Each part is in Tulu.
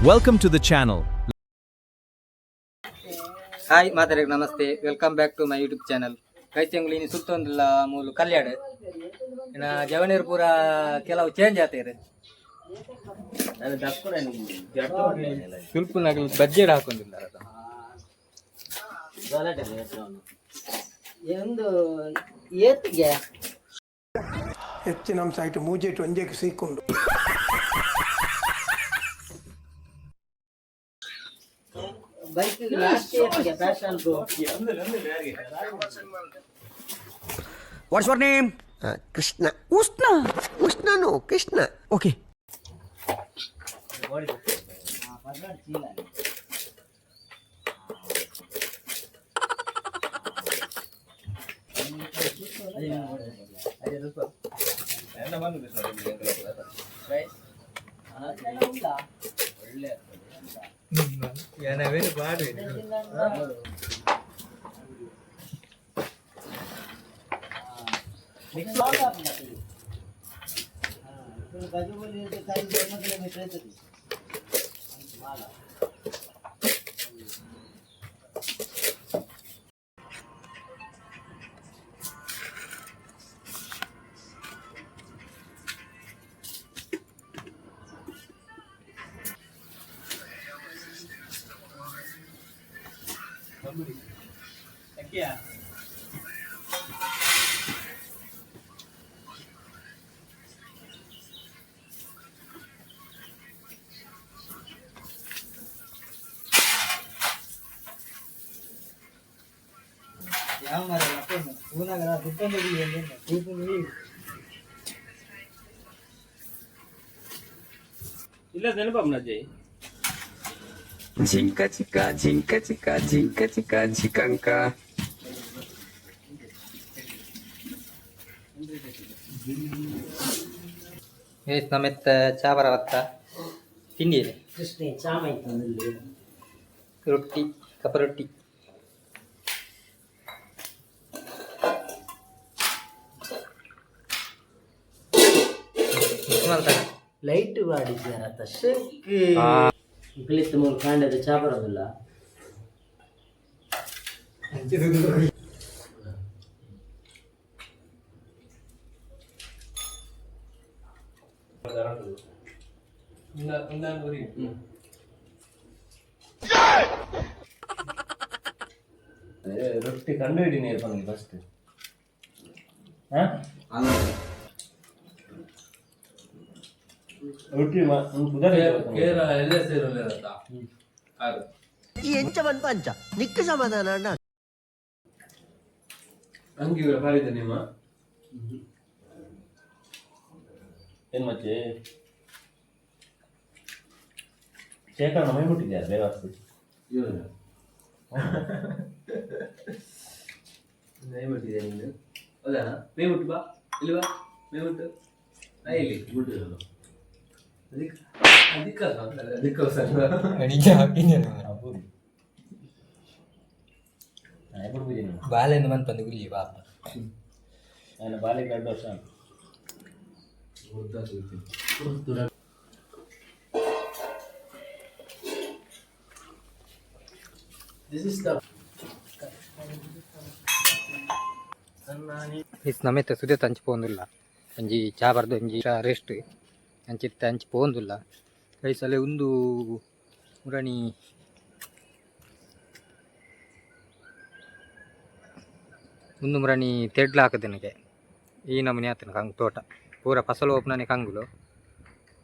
Welcome to the channel. Hi ಮಾತಾಡಿ, namaste, welcome back to my YouTube channel. ಕೈಚಂಗುಲಿ ಇನಿ ಸುತ್ತೊಂದಿಲ್ಲ ಮೂಲು ಕಲ್ಯಾಣ. ಇನ್ನ ಜವನೀರು ಪೂರ ಕೆಲವು ಚೇಂಜ್ ಆತೇರು. ಸ್ವಲ್ಪ ನಗಲು ಬಜ್ಜೆಡ್ ಹಾಕೊಂಡಿಲ್ಲ. ಒಂದು ಏತಿಗೆ ಹೆಚ್ಚಿನ ಅಂಶ ಆಯ್ತು ಮೂಜೆಟು ಒಂಜೆಗೆ ಸೀಕೊಂಡು. ಬೈಕ್ ಲಾಸ್ಟ್ ಏತಿಗೆ passion pro. What's your name? Krishna. Ushna. ಉಷ್ಣನು ಕೃಷ್ಣ. Okay. ಯಾವ ಮರ ಪೂನಾಗ ಸುತ್ತೊಂದು. ಇಲ್ಲ ನೆನಪಮ್ಮನಜ್ಜಿ. ಜಿಂಕ ಚಿಕ್ಕ ಜಿಂಕ ಚಿಕ್ಕ ಜಿಂಕ ಚಿಕ್ಕ ಜಿಕಂಕ. ಏಸ್ ನಮ್ಮೆತ್ತ ಚಾಬರ ಬತ್ತ ತಿಂಡಿ ಇದೆ. ಕೃಷ್ಣ ಚಾಮ ಇಲ್ಲಿ. ರೊಟ್ಟಿ, ಕಪ್ಪ ರೊಟ್ಟಿ. ಲೈಟ್ ಬಾಡಿದ್ದಾರ ತಶಕ್ಕೆ ಪಿಲಿತ್ತ ಮೂರು ಕಾಂಡದ ಚಾ ಬರೋದಿಲ್ಲ. ರೊಟ್ಟಿ ಕಂಡು ಹಿಡಿ ನೀರು ಬಂದು ಫಸ್ಟ್. ರೊಟ್ಟಿ ಈ ಎಂಚ ಪನ್ಪ ಅಂಚ ನಿಕ್ಕ ಸಮಾಧಾನ ಅಣ್ಣ. ಅಂಗಿ ಪಾರಿದ ನಿಮ್ಮ ಏನ್ ಮಚ್ಚೆ ಶೇಖರಣ ಮೈ ಮುಟ್ಟಿದ್ಯಾ ಬೇಗ? ಮೈ ಮುಟ್ಟಿದ್ಯಾ ನೀನು? ಹೌದಾ? ಮೈ ಮುಟ್ಟು ಬಾ, ಇಲ್ಲಿ ಬಾ, ಮೈ ಮುಟ್ಟು ಬಾ ಇಲ್ಲಿ. ಅದಕ್ಕೆ ಅದಕ್ಕೆ ಅದಕ್ಕೆ ನಿಜ ಹಾಕಿದ್ದೇನೆ. ಬಾಲೆಂದು ಮನ್ಪಂದು ಗುಲ್ಲಿ ಬಾಪ. ఆయన బాಲ್ಯಕ್ಕೆ 2 ವರ್ಷ. This is the is ನಮ್ಮೆತ್ತ ಸುದೇತ್ ಅಂಚಿ ಪೋಂದುಲ್ಲ. ಒಂಜಿ ಚಾ ಬರ್ದು ಒಂಜಿ ರೆಸ್ಟ್ ಅಂಚಿತ್ತ ಅಂಚಿ ಪೋಂದುಲ್ಲ. ಕೈಸಲೆ ಉಂದು ಮುರಣಿ ಉಂದು ಮುರಣಿ ತೆಡ್ಲ ಹಾಕದನಿಗೆ ಈ ನಮೂನಿ ಆತನ ಕಂಗ್ ತೋಟ ಪೂರ ಫಸಲು ಓಪನನೆ ಕಂಗುಲು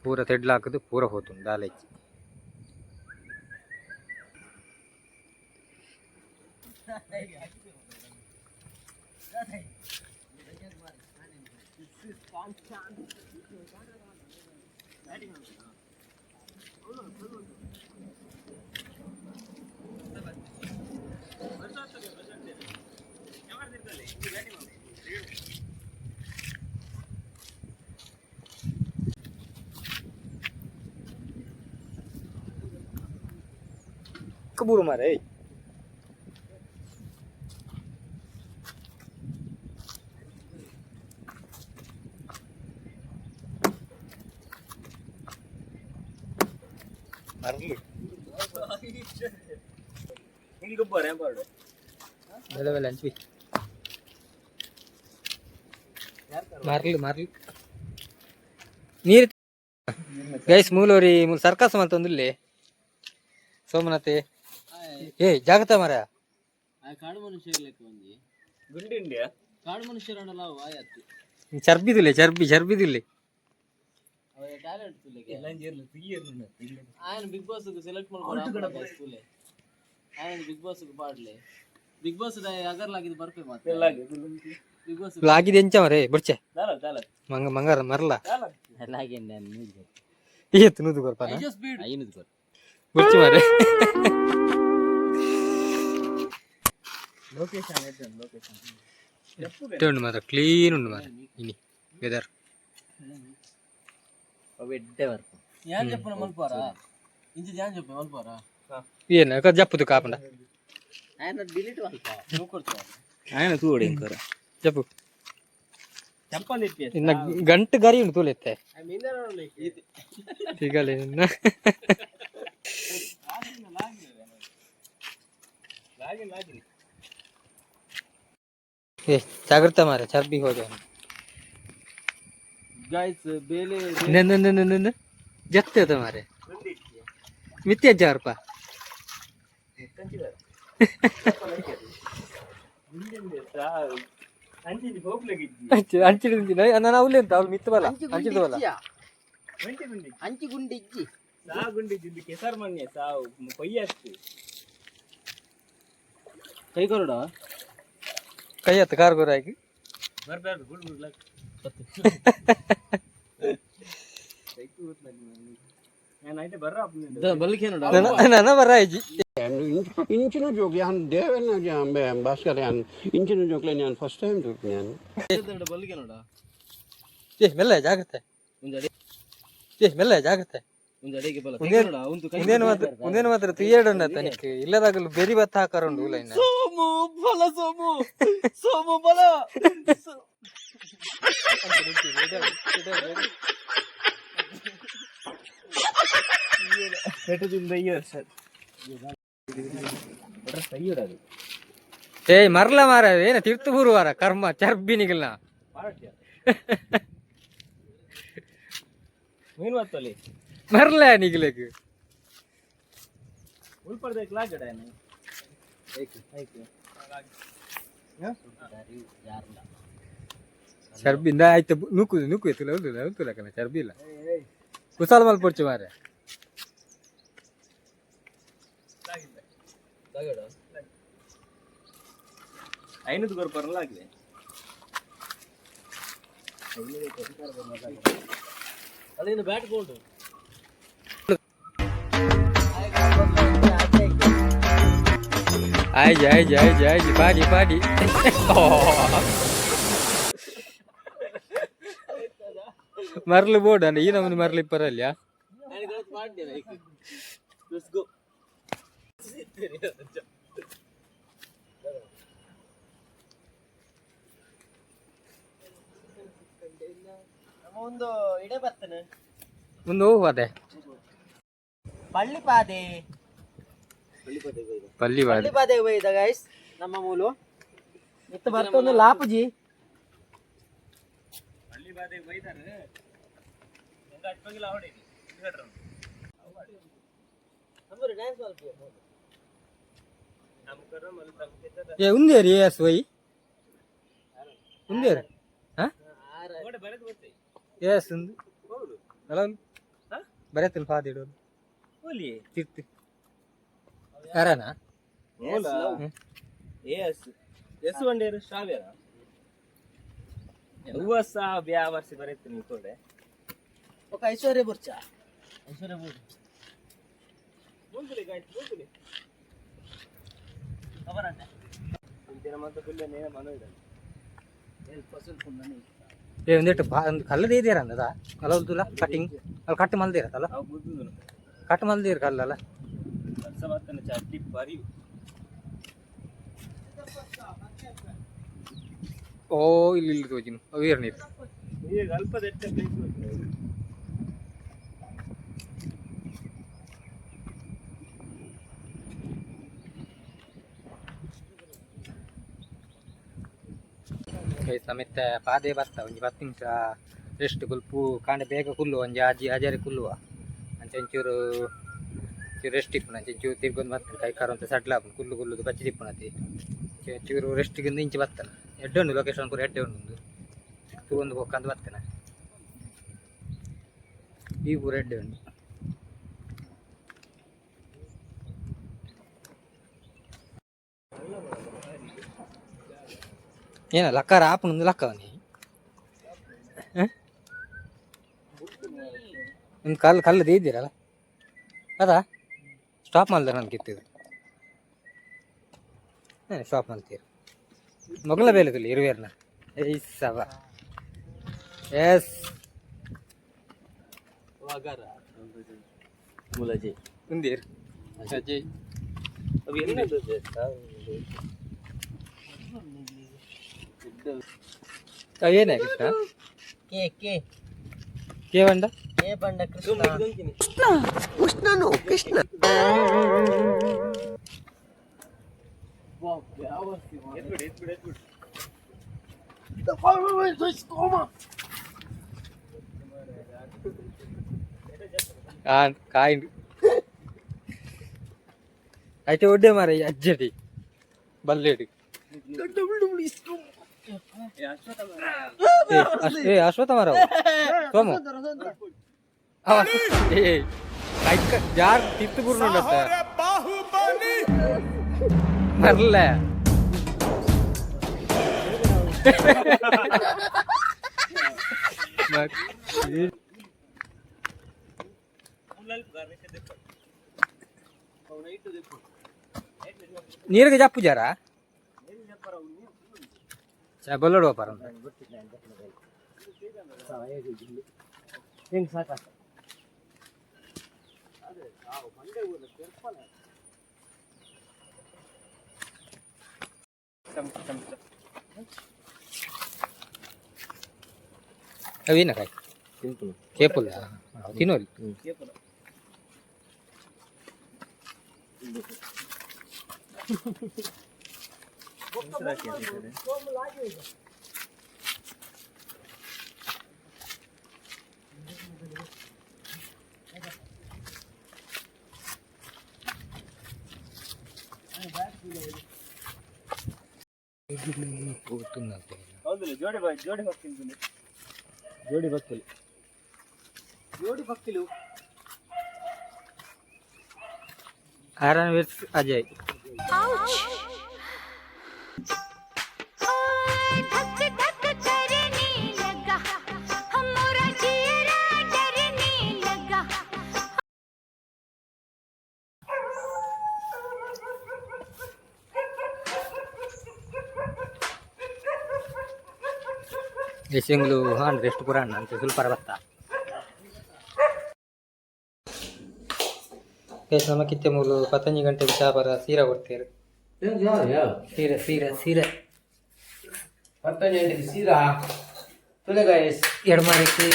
ಪೂರ ತೆಡ್ಲ ಹಾಕದು ಪೂರ ಹೋತುಂಡು ದಾಲೈಚಿ. ಕಬೂರು ಮಾರೆ. ಮರ್ಲು. ಹಿಂಗೆ ಬರೇ ಬಾರ್ಡು. ಬೆಲೆ ಬೆಲೆ ಹಂಚ್ವಿ. ಮರ್ಲು ಮರ್ಲು ನೀರು. ಗೈಸ್, ಮೂಲೋರಿ ಮೂಲ ಸರ್ಕಸ್ ಮಲ್ತೊಂದುಲ್ಲೆ ಸೋಮನಾಥೆ. ಏ, ಜಾಗತ ಮರ. ಕಾಡು ಮನುಷ್ಯರ್ ಲೆಕ್ಕ ಒಂಜಿ. ಗುಂಡಿ ಇಂಡಿಯಾ. ಕಾಡು ಮನುಷ್ಯರಲ್ಲ ವಾಯತ್ತು. ಚರ್ಬಿದುಲ್ಲೆ, ಚರ್ಬಿ ಚರ್ಬಿದುಲ್ಲೆ. ಅವ ಟ್ಯಾಲೆಂಟ್ ತುಲೆಗೆ. ಎಲ್ಲ ತೀಯರ್ಲು. ఆయన బిగ్ బాస్ ಸೆಲೆಕ್ಟ್ ಮಾಡ್ಕೊಂಡು ತೂಲೆ. ఆయన ಬಿಗ್ ಬಾಸ್ ಪಾಡ್ಲೆ. ಬಿಗ್ ಬಾಸ್ ಅಗರ್ಲಾಗಿದ್ದು ಬರ್ಪೆ ಮಾತ್ರ. ಬಿಗ್ ಬಾಸ್ ಲಾಗಿದೆ ಎಂಚ ಮರೆ, ಬುಡ್ಚೆ. ದಾಲ ದಾಲ. ಮಂಗ ಮಂಗಾರ ಮರ್ಲ. ಲಾಗಿಂದೆ. ಏತ್ ನೂದು ಕೊರ್ಪಾನ? ಸ್ಪೀಡ್ ಐನೂರು ಕೊರ್. ಬುಡ್ಚಿ ಮಾರೆ. Location location. ಉಂಡು ಮಾತ್ರ, ಕ್ಲೀನ್ ಉಂಡು ಮಾರೆ ಇನಿ ವೆದರ್. ಎಡ್ಡೆ ಬರ್ಪು ಯಾನ್ ಜಪ್ಪುನ ಮಲ್ಪಾರ ಇಂಚ ಯಾನ್ ಜಪ್ಪೆ ಮಲ್ಪಾರ. ಏನ ಜಪ್ಪುದು ಕಾಪಂಡ? ఆయన ಡಿಲೀಟ್ ಮಲ್ಪ. ఆయన ತೂಡೆ ಇಂಕರ. ಜಪ್ಪು. ಚಪ್ಪಲ್ ಇಟ್ಟಿ. ಇನ್ನ ಗಂಟು ಗರಿ ಉಂಟು ತೂಲೆತ್ತೆ ಸಿಗಲೆ ಇನ್ನ. ಏ, ಜಾಗ್ರತೆ ಮಾರೆ, ಚರ್ಬಿ ಹೋದ. ಗೈಸ್, ಬೇಲೆ. ನ ಜತ್ತೆ ಅದ ಮಾರೆ. ಮಿತ್ಯ ಜಾರ್ಪ. ಅಂಚಿನ ನಾನು ಅವಳು ಅಂತ ಅವಳು ಮಿತ್ತು ಬಲ ಅಂಚಿದ ಬಲ. ಅಂಚಿ ಗುಂಡಿ ಇಜ್ಜಿ. ಸಾಗುಂಡಿ ಕೆಸರು ಮಣ್ಣೆ ಸಾವು ಕೊಯ್ಯಷ್ಟು. ಕೈ ಕೊರಡ. ಕೈ ಹತ್ತು ಕಾರ್ ಗುರಾಗಿ. ಬರ್ಬಾರ್ದು ಗುಡ್ ಗುಡ್. ನಾನು అయితే ಬರ್ರ. ನನ್ನ ಬರ ಇಜ್ಜಿ. ಇಂಚಿನ ಜೋಕ್ ಯಾನ್ ದೇವನ ಭಾಸ್ಕರ್, ಯಾನ್ ಇಂಚಿನ ಜೋಕ್ಲೆ ನಾನು ಫಸ್ಟ್ ಟೈಮ್ ಜೋಕ್ ನಾನು. ಬಲ್ಲಿಗೆ ನೋಡ. ಏ, ಮೆಲ್ಲ, ಜಾಗ್ರತೆ. ಏ, ಮೆಲ್ಲ, ಜಾಗ್ರತೆ. ಒಂದು ಅಡಿಗೆ ಬಲ. ಉಂದೇನು ಮಾತ್ರ, ಉಂದೇನು ಮಾತ್ರ ತುಯ್ಯಡು ತನಿಕ್ ಇಲ್ಲದಾಗಲು ಬೆರಿ ಬತ್ತ ಹಾಕರುಂಡು ಉಲ್ಲ ಇನ್ನ. ಸೋಮು ಬಲ, ಸೋಮು ಸೋಮು ಬಲ. ಸರ್. ಏಯ್, ಮರ್ಲ ಮಾರ, ಏನ ತೀರ್ಥ ಬೂರುವಾರ ಕರ್ಮ ಚರ್ಬಿನಿಗಿಲ್ಲ. ಮೀನು ಬತ್ತಲ್ಲಿ. ಮರ್ಲ ನಿಗಿಲೆಗ್. ಉಳ್ಪಡ್ದಕ್ಕೆ ಲಾಗಡ. ಚರ್ಬಿ ಆಯ್ತು, ನೂಕು ನೂಕು ಎತ್ತುಲ ಹೌದು ಹೌದು ಕಣ, ಚರ್ಬಿ ಇಲ್ಲ. ಕುಸಾಲ ಮಲ್ ಪೊಡ್ಚು ಮಾರೆ. ಐನೂರು ಕೊರ್ಪರಲ್ಲ ಆಗಿದೆ. ಅದೇನು ಬ್ಯಾಟ್ ಬೋಲ್ಡು. ಆಯ್ಜಿ ಆಯ್ಜಿ ಆಯ್ಜಿ ಆಯ್ಜಿ, ಪಾಡಿ ಪಾಡಿ. ಮರ್ಲು ಬೋರ್ಡ್ ಅಣ್ಣ, ಈ ನಮ್ಮನೆ ಮರ್ಲು ಇಪ್ಪರಲ್ಲ. Let's go. ಒಂದು ಇಡೆ ಬರ್ತೇನೆ. ಒಂದು ಹೋಗುವ ಅದೇ. ಪಳ್ಳಿಪಾದೆ. ಪಲ್ಲಿ ಬಾದೆ. ಪಳ್ಳಿಪಾದೆ ಹೋಯ್ದ ಗೈಸ್ ನಮ್ಮ ಮೂಲು. ಇತ್ತು ಬರ್ತೊಂದು ಲಾಪುಜಿ. ಹಳ್ಳಿ ಬಾದೆಗೆ ಬೈತಾರೆ. ಡ್ಯಾನ್ಸ್. ಏ, ಉಂದೇರಿ ಎಸ್ ವೈ ಉಂದೇರಿ. ಹಾ, ಎಸ್ ಉಂದು ಅಲ್ಲ, ಬರತ್ತಿನ ಪಾದಿಡು ತಿರ್ತಿ ಯಾರನ. ಎಸ್ ಎಸ್ ಬಂಡೇರು ಶ್ರಾವ್ಯರ ಹೂವ ಸಾ ಬ್ಯಾ ವರ್ಷ ಬರೀತೀನಿ ತೋಡೆ. ఒక ಐಶ್ವರ್ಯ ಬುರ್ಚ, ಐಶ್ವರ್ಯ ಬುರ್ಚ. ಮೂಗುಲಿ ಗಾಯ್ತು ಮೂಗುಲಿ. ಏ, ಒಂದಿಟ್ಟು ಬಾ, ಒಂದು ಕಲ್ಲದ ಇದೀರ ಅಂದದ ಅಲ್ಲ, ಉಲ್ದುಲ್ಲ ಕಟಿಂಗ್ ಅಲ್ಲಿ ಕಟ್ ಮಲ್ದಿರತ್ತಲ್ಲ. ಕಟ್ ಮಲ್ದಿರ ಕಲ್ಲಲ್ಲ. ಓ, ಇಲ್ಲಿ ಇಲ್ಲಿ ತೋಜಿನು ಅವೇರ್ ನೀರು. ಅಲ್ಪ. ಸಮೇತ ಪಾದೆ ಬತ್ತ ಒಂಜಿ 10 ನಿಮಿಷ ರೆಸ್ಟ್ ಕುಲ್ಪು ಕಾಂಡೆ ಬೇಗ ಕುಲ್ಲು ಒಂಜಿ ಆಜಿ ಆಜಾರಿ ಕುಲ್ಲುವ ಅಂಚ ಒಂಚೂರು ಚೂರು ರೆಸ್ಟ್ ಇಪ್ಪುನ ಅಂಚ ಚೂರು ತಿರ್ಗೊಂದು ಬರ್ತದೆ ಕೈ ಕಾರು ಅಂತ ಸಡ್ಲ ಆಪುಂಡು ಕುಲ್ಲು ಕುಲ್ಲುದು ಬಚ್ಚಿ ತಿಪ್ಪುನತಿ ಚೂರು ರೆಸ್ಟಿಗೆ ಇಂಚಿ ಬರ್ತದೆ ಎಡ್ಡೆ ಉಂಡು ಲೊಕೇಶನ್ ಪೂರ ಎಡ್ಡೆ ಉಂಡು ತೂವೊಂದು ಬೊಕ್ಕಂದು ಬರ್ತೇನೆ ಈ ಪೂರ ಎಡ್ಡೆ ಉಂಡು. ಏನ ಲಕ್ಕಾರ ಆಪುಂಡು ಲಕ್ಕವನಿ ನಿಮ್ಮ ಕಲ್ಲು ಕಲ್ಲು ಇದ್ದೀರಲ್ಲ ಅದಾ ಸ್ಟಾಪ್ ಮಾಡ್ದೆ ನಾನು ಕಿತ್ತಿದ್ದು ಸ್ಟಾಪ್ ಮಾಡ್ತೀರಿ ಮೊಗಲ ಬೇಲೆ ಇರುವೇರ್ನ ಸವ ಎಸ್ ಮುಲಜಿ ಉಂದೀರ್ ಅಜಯ್. ಏನೇ ಕೃಷ್ಣ? K K. ಕೆ ಬಂಡ. ಕೆ ಬಂಡ ಕೃಷ್ಣ. ಕೃಷ್ಣನು ಕೃಷ್ಣ. ಕಾಯಿ అయితే ಒಡ್ಡೆ ಮಾರ ಅಜ್ಜಡಿ ಬಲ್ಲೇಡಿ. ಏ ಅಶ್ವತ್ಥ ಮಾರ ಸೋಮು ಏ ಕೈಕ ಜಾರ್ ತಿತ್ತು ಬುರ್ನುಂಡತ್ತ ಬರ್ಲ. ನೀರಿಗೆ ಜಪ್ಪು ಜಾರ ಬಲ್ಲೋಡುವ ಪರ. ಹೆಂಗ್ ಸಾಕ? ಅವೇನ ಕಾಯಿ? ಕೇಪುಲ್ಲ ತಿನ್ನೋಲಿ. ಹೌದಿಲ್ಲ, ಜೋಡಿ ಬಾ, ಜೋಡಿ ಹೋಗ್ತೀನಿ, ಜೋಡಿ ಬಕ್ಕಿಲು, ಜೋಡಿ ಬಕ್ಕಿಲು. ಆರನ್ ವಿರ್ಸ್ ಅಜಯ್. धक धक करने लगा हमारा जियरा डरने लगा. ಎಸೆಂಗ್ಲು ಹಾಂ ರೆಸ್ಟ್ ಪೂರ ಅಣ್ಣ ಅಂತ ಸ್ವಲ್ಪ ಬತ್ತ ನಮ್ಮ ಕಿತ್ತೆ ಮೂಲು ಪತ್ತಂಜಿ ಗಂಟೆಗೆ ಚಾಪರ ಸೀರೆ ಕೊಡ್ತೀರಿ. ಸೀರೆ ಸೀರೆ ಸೀರೆ. ಪತ್ತಂಜಿ ಸೀರಾ ತುಲೆ ಗಾಯಸ್. ಎಡಮಾರಕ್ಕೆ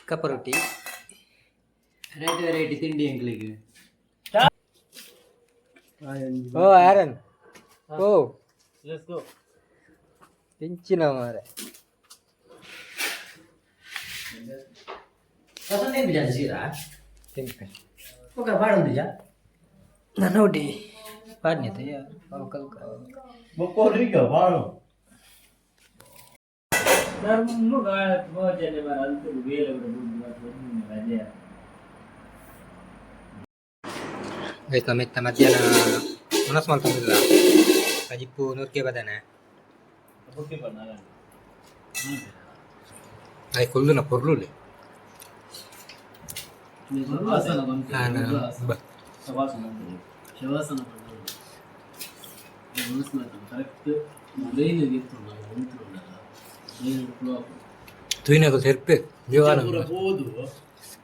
ಕಪ್ಪ ರೊಟ್ಟಿ. ವೆರೈಟಿ ವೆರೈಟಿ ತಿಂಡಿ ಎಂಕ್ಲಿಗೆ. ಓ ಆರನ್ ಓ. Let's go. ಎಂಚಿನ ಮಾರೆ. ಪಸಂದ ಜನ ಸೀರಾ. ತಿನ್ಪೆ. ಓಕೆ, ಬಾಡೊಂದಿಜಾ? ನಾನು ನೋಡಿ ಪಾಡ್ನಿತ ಕಲ್ಕ. ಬೊಕ್ಕೋರಿಗೆ ಬಾಳು. ಗೈಸ್, ನಮ್ಮ ಇತ್ತ ಮಧ್ಯಾಹ್ನ ಮನಸ್ಸು ಮಲ್ತೊಂದಿಲ್ಲ ಕಜಿಪ್ಪು ನುರ್ಕೆ ಬದನೆ ಅಯ್ ಕೊಲ್ಲುನ ಪೊರ್ಲುಲೆ. ಶವಾಸನ ಶವಾಸನ ಕರೆಕ್ಟ್ ಬ್ರೈನ್ ಬ್ರೈನ್ ಫ್ಲೋ. ತುಯಿನಗ ತೆರ್ಪೆ ದೇವಾನ. ಪೋದು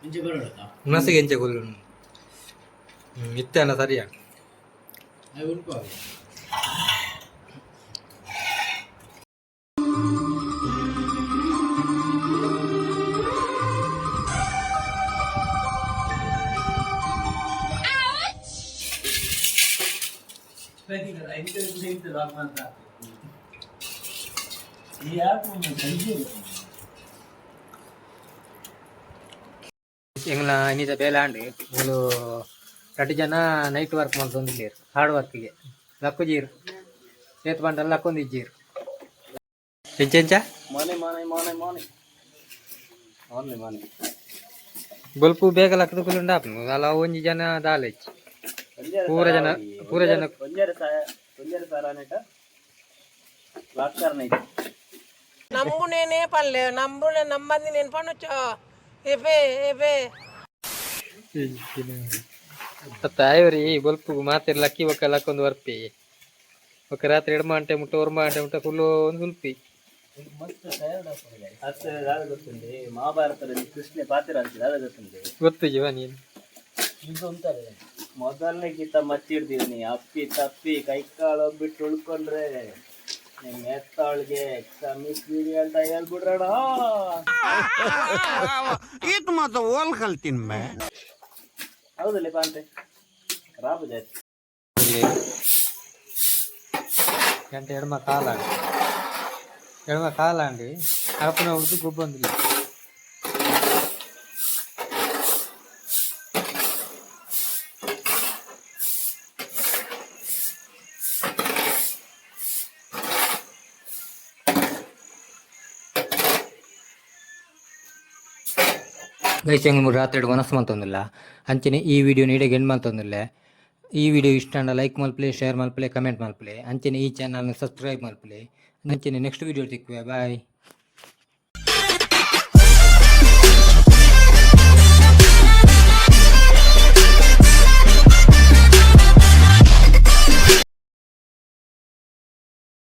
ಇಂಚೆ ಬರೋಣ. ಮನಸ್ಸಿಗೆ ಎಂಚೆ ಕೊಲ್ಲು ಇತ್ತೆ ಅನ್ನ ಸರಿಯಾ. ಉಂಟು. ಈ ಆ್ಯಪ್ ಕೈಗೆ. ಎಂಗ್ಲ ಇನ್ನಿದ ಬೇಲೆ ಆಂಡ್. ಮೂಲು ರಡ್ಡ್ ಜನ ನೈಟ್ ವರ್ಕ್ ಮಲ್ತೊಂದಿಲ್ಲೆರ್, ಹಾರ್ಡ್ ವರ್ಕ್ಗೆ ಲಕ್ಕುಜೀರ್. ಏತ್ ಪಂಡಲ ಲಕ್ಕೊಂದಿಜ್ಜೀರ್. ಎಂಚ ಎಂಚ? ಮನೆ ಮನೆ ಮನೆ ಮನೆ ಮನೆ ಮನೆ. ಬೊಲ್ಪು ಬೇಗ ಲಕ್ಕದ ಕುಲ್ಲುಂಡ ಆಪುಂಡು. ಅಲ್ಲ, ಒಂಜಿ ಜನ ದಾಲ ಇಜ್ಜಿ, ಪೂರ ಜನ, ಪೂರ ಜನ. ಒಂಜರೆ ಸಾಯ, ಒಂಜರೆ ಸಾರ ಲಾಕ್ಕಾರನ ಐತಿ. ನಂಬುನೇನೇ ಪಲ್ಲೆ, ನಂಬುನೆ ನಂಬಂದಿ నేను ಪಣುಚೋ ಎಬೆ ಎಬೆ. ತಾಯವ್ರಿ, ಬೊಲ್ಪುಗು ಮಾತೆರ್ ಲಕ್ಕಿ ಬೊಕ್ಕ ಲಕ್ಕೊಂದು ಬರ್ಪಿ. ಬೊಕ್ಕ ರಾತ್ರಿ ಎಡ್ಮ ಗಂಟೆ ಮುಟ್ಟ, ಒರ್ಂಬ ಗಂಟೆ ಮುಟ್ಟ ಕುಲ್ಲು ಒಂದು ಸುಲ್ಪಿ. ಮಸ್ತ್ ಟಯರ್ಡ್ ಆಗ್ತದೆ guys. ಅತ್ತೆ ದಾದ ಗೊತ್ತುಂಡೆ? ಮಹಾಭಾರತದಲ್ಲಿ ಕೃಷ್ಣ ಪಾತ್ರ ಅಂತ ದಾದ ಗೊತ್ತುಂಡೆ? ಗೊತ್ತು ಜೀವ ನೀನು. ಇದು ಅಂತಾರೆ, ಮೊದಲನೇ ಗೀತ ಮಚ್ಚಿಡ್ದೀವಿ. ಅಪ್ಪಿ ತಪ್ಪಿ ಕೈ ಕಾಲು ಬಿಟ್ಟು ಉಳ್ಕೊಂಡ್ರೆ ನಿಮ್ಮ ಎತ್ತಾಳ್ಗೆ ಕ್ಷಮಿಸ್ಬಿಡಿ ಅಂತ ಹೇಳ್ಬಿಡ್ರಣ. ಈತ್ ಮಾತ ಓಲ್ ಕಲ್ತೀನಿ ಮೇ. ಹೌದಲ್ಲ ಪಾಂತೆ ರಾಬು ಜಾಸ್ತಿ. ಗಂಟೆ ಎಡ್ಮ ಕಾಲಾಂಡ್, ಎಡ್ಮ ಕಾಲಾಂಡ್. ಅರಪನ ಉರ್ದು ಗೊಬ್ಬೊಂದಿಲ್ಲ. ಗೈಸ್, ಎಂಗ್ ರಾತ್ರಿ ವನಸ್ ಮಲ್ತೊಂದಿಲ್ಲ. ಅಂಚನೆ ಈ ವಿಡಿಯೋ ನೀಡೆ ಎಂಡ್ ಮಲ್ತೊಂದಿಲ್ಲ. ಈ ವಿಡಿಯೋ ಇಷ್ಟ ಆಂಡ ಲೈಕ್ ಮಲ್ಪಲೆ, ಶೇರ್ ಮಲ್ಪಲೆ, ಕಮೆಂಟ್ ಮಲ್ಪಲೆ. ಅಂಚನೆ ಈ ಚಾನಲ್ನ ಸಬ್ಸ್ಕ್ರೈಬ್ ಮಲ್ಪಲೆ. ಅಂಚನೆ ನೆಕ್ಸ್ಟ್ ವಿಡಿಯೋ ತಿಕ್ಕುವೆ. ಬಾಯ್.